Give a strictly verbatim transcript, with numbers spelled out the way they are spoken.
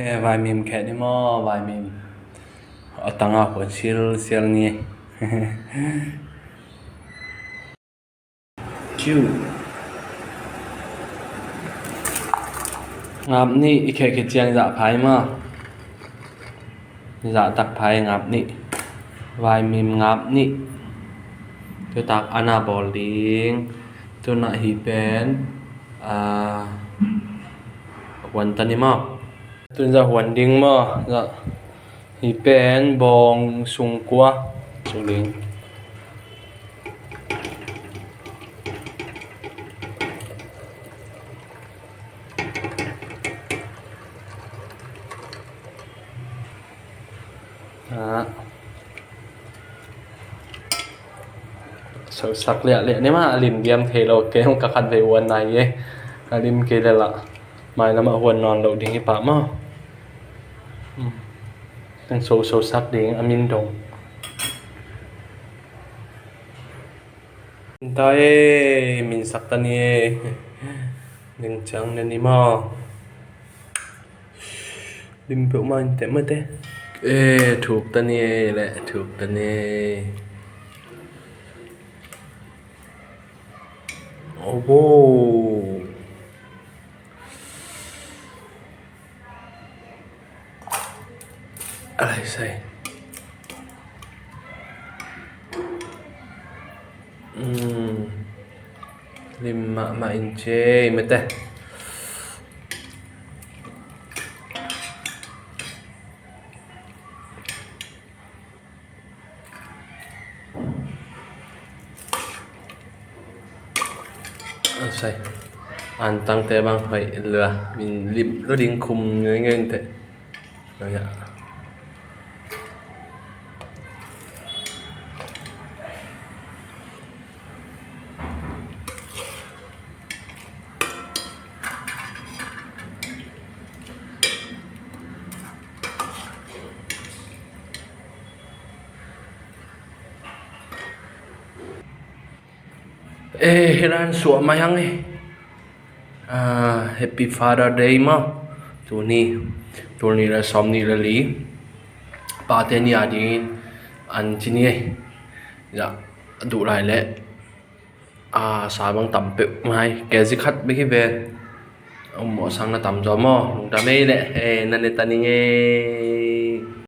Eh, vaimim kheh ni maw, vaimim. A tanga huan silsial ni. Ciu. Ngap nih i kheh khit ciang zah phai maw. Zah tak phai ngap nih. Vaimim ngap nih. Tutak ana bawl ding. Tunah hi pen, ah, huan ta ni maw. Tun zah huan ding maw. Zah hi pen bawng sungkua sung ding. Ah. Sosak liah liah ni mah, a lim diam thei lo, kei hong ka khat vei huan nai e. A lim kei le lah mailam ah huan nawn lo ding hi pah maw. Hmm. Teng so sosak ding a min dong. Min ta e, min sak ta ni e. Ding ciang na ni maw. Lim peuhmah in teh mate. E, thuk ta ni e, le thuk ta ni e. Oh, wow. Alai sai. Hmm. Lim mahmah in cei mate. Sai. Antangte bang hoih lua. Min lim lo ding khum ngei ngei te. Lo ya. Eh, hilan suah mai hang e. Ah, Happy Father Day maw. Tuni, tul nih le sawm nih le li. Pate ni a dingin an ci ni e. Ya, a duh lai le. Ah, sa bang tam peuh mai. Kezi khat bek hi ve. Om mawh sang na tam zaw maw. Lungdam ei le. Eh, na ne ta ning e.